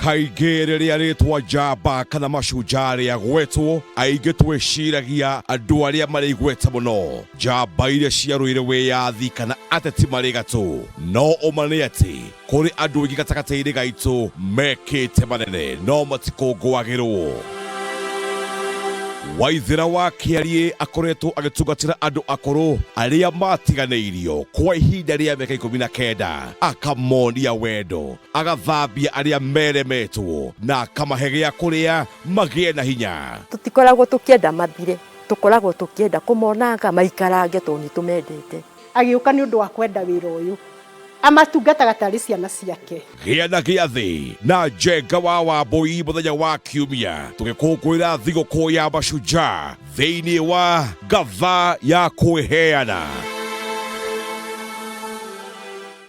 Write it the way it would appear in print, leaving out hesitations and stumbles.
Kaingĩ rĩrĩa rĩtwa njamba kana mashujaa rĩagwetwo, aingĩ twĩciragia andũ arĩa marĩ igweta mũno, njamba iria ciarũire wĩyathi kana ateti marĩ gatũ. No ũma nĩ atĩ kũrĩ andũ aingĩ gatagatĩ-inĩ gaitũ mekĩte manene no matikũngũagĩrwo. Waithera wa Kĩariĩ akoretwo agĩtungatĩra andũ akũrũ arĩa matiganĩirio kwa ihinda rĩa mĩaka 19, akamonia wendo, agathambia arĩa meremetwo na akamahe gĩa kũrĩa magĩe na hinya. Tũtikoragwo tũkĩenda mathire, tũkoragwo tũkĩenda kũmonanga maikarange tondũ nĩ tũmendete. Agĩũka nĩ ũndũ wa kwenda wĩra ũyũ, amatungataga tarĩ ciana ciake. Gĩa na gĩathĩ na Njenga wa Wambũi mũthenya wa Kiumia tũgĩkũngũĩra thigũkũ ya Mashujaa thĩinĩ wa Ngatha ya Kwĩheana.